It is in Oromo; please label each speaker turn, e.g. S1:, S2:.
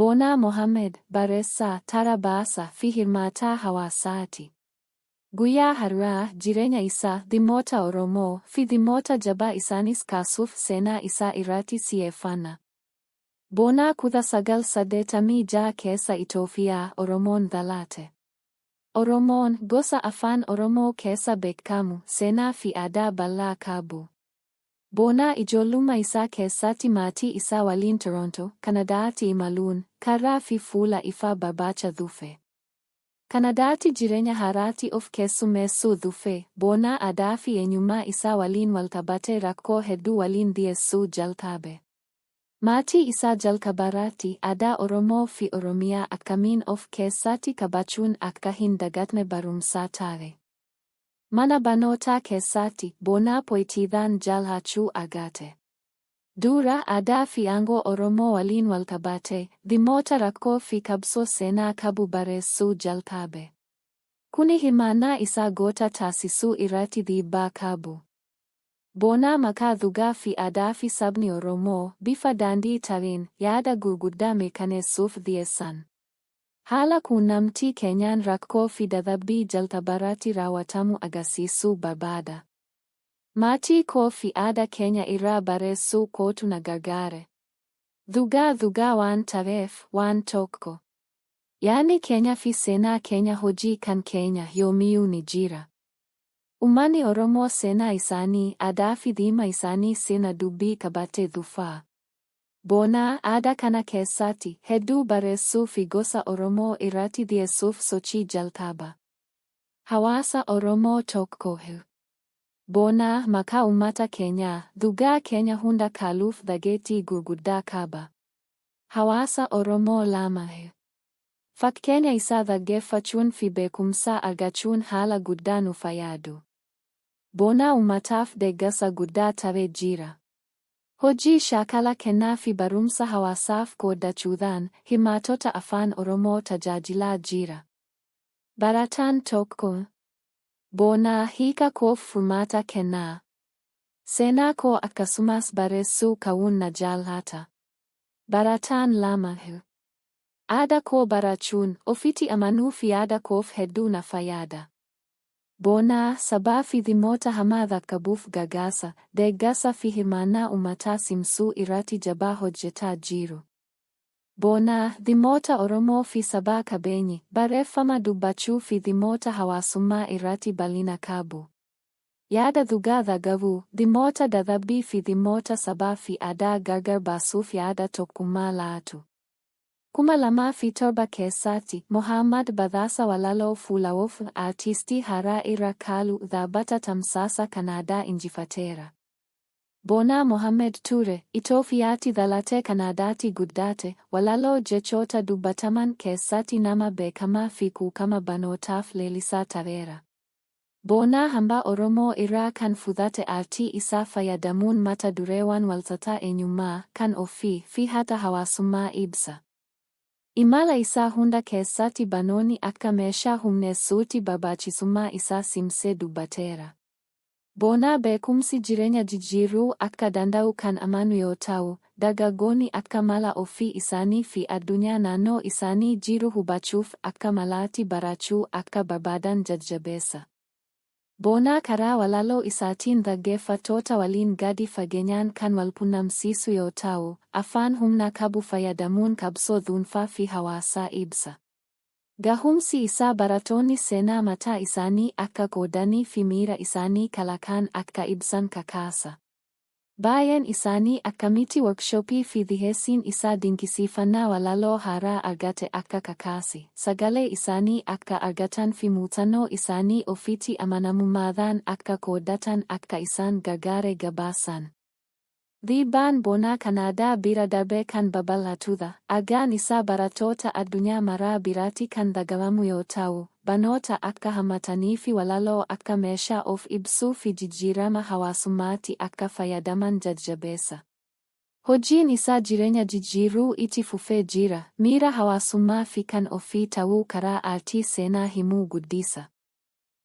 S1: Boonaa Mohammed, barreessaa, tara baasaa fi hirmaataa hawaasaati. Guyyaa har'aa jireenya isaa, dhimmoota Oromoo fi dhimmoota jabaa isaanis kaasuuf seenaa isaa irratti xiyyeeffanna. Boonaa 1986 keessa Itoophiyaa Oromoon dhalate. Oromoon gosa afaan Oromoo keessa beekamu, seenaa fi aadaa bal'aa qabu. Boonaa ijoollummaa isaa keessatti maatii isaa waliin Toronto, Kanadaatti imaluun, karaa fi fuula ifaa barbaacha dhufe. Kanadaatti jireenya haaraatti of keessummeessuu dhufe, Boonaa aadaa fi eenyummaa isaa waliin walqabatee rakkoo hedduu waliin dhiyeessuu jalqabe. Maatii isaa jalqabarratti aadaa Oromoo fi Oromiyaa akkamiin of keessatti qabachuun akka hin dagatne barumsa ta'e. Mana barnootaa keessatti Boonaa poetiidhaan jaallachuu argate. Dura aadaa fi aangoo Oromoo waliin walqabate, dhimmoota rakkoo fi qabsoo seenaa qabu barreessuu jalqabe. Kuni hirmaannaa isaa goota taasisuu irratti dhiibbaa qabu. Boonaa maqaa dhugaa fi aadaa fi sabni Oromoo bifa daandii ta'een yaada gurguddaa mirkaneessuuf dhiyeessan. Haala quunnamtii keenyaan rakkoo fi dadhabbii jalqabarratti raawwatamu agarsiisuu barbaada. Maatii koo fi aadaa keenya irraa barreessuu kootu na gargaare. Dhugaa dhugaa waan ta'eef waan tokko. Yaadni keenya fi seenaa keenya hojii kan keenya yoomiyyuu ni jira. Uummanni Oromoo seenaa isaanii, aadaa fi dhimma isaanii sirna dubbii qabatee dhufa. Boonaa aadaa kana keessatti hedduu barreessuu fi gosa Oromoo irratti dhiyeessuuf sochii jalqaba. Hawaasa Oromoo tokko. Boonaa maqaa uummata keenyaa, dhugaa keenya hunda kaaluuf dhageettii gurguddaa qaba. Hawaasa Oromoo lama. Fakkeenya isaa dhaggeeffachuun fi beekumsa argachuun haala guddaa nu fayyadu. Boonaa uummataaf deeggarsa guddaa ta'ee jira. Hojii shaakala kennaa fi barumsa hawaasaaf qoodachuudhaan hirmaattota afaan Oromoo tajaajilaa jira. Barataan tokko. Boonaa hiika koof furmaata kennaa. Seenaa koo akkasumas barreessuu ka'uun na jaallata. Barataan 2. Aadaa koo barachuun ofitti amanuu fi yaada koof hedduu na fayyada. Boonaa sabaa fi dhimmoota hamaa dhaqqabuuf gargaarsa, deeggarsa fi hirmaannaa uummataa cimsuu irratti jabaa hojjetaa jiru. Boonaa dhimmoota Oromoo fi sabaa qabeenyi, barreeffama dubbachuu fi dhimmoota hawaasummaa irratti bal'ina qabu. Yaada dhugaa dhaga'uu, dhimmoota dadhabbii fi dhimmoota sabaa fi aadaa gargar baasuuf yaada tokkummaa laatu. 2007 keessatti, Mohammad badhaasa walaloo Fuulawoof aartistii haaraa irra kaalu dhaabbata tamsaasa Kanaadaa injifateera. Boonaa Mohammed Ture, Itoophiyaatti dhalatee Kanaadaatti guddate, walaloo jechoota dubbataman keessatti nama beekamaa fi quuqama barnootaaf leellisaa ta'eera. Boonaa hambaa Oromoo irraa kan fudhate aartii isaa fayyadamuun mata dureewwan walxaxaa eenyummaa, kan ofii fi haqa hawaasummaa ibsa. Imala isaa hunda keessatti barnoonni akka meeshaa humneessuutti barbaachisummaa isaa cimsee dubbateera. Boonaa beekumsi jireenya jijjiiruu akka danda'u kan amanu yoo ta'u, dargaggoonni akka mala ofii isaanii fi addunyaa naannoo isaanii jiru hubachuuf akka malaatti barachuu akka barbaadan jajjabeessa. Boonaa karaa walaloo isaatiin dhaggeeffattoota waliin gadi fageenyaan kan walqunnamsiisu yoo ta'u, afaan humna qabu fayyadamuun qabsoo dhuunfaa fi hawaasaa ibsa. Gahumsi isaa barattoonni seenaa mataa isaanii akka qoodanii fi miira isaanii kalaqaan akka ibsan kakaasa. Baay'een isaanii akkamitti workshopii fi dhiheessiin isaa dinqisiifannaa walaloo haaraa argate akka kakaase, sagalee isaanii akka argatan fi muuxannoo isaanii ofitti amanamummaadhaan akka qooddatan akka isaan gargaare gabaasan. Dhiibbaan Boonaa Kanaadaa bira darbee kan babal'atudha. Argaan isaa barattoota addunyaa maraa biratti kan dhaga'amu yoo ta'u, barnoota akka hammatanii fi walaloo akka meeshaa of ibsuu fi jijjiirama hawaasummaatti akka fayyadaman jajjabeessa. Hojiin isaa jireenya jijjiiruu itti fufee jira, miira hawaasummaa fi kan ofii ta'uu karaa aartii seenaa himuu guddisa.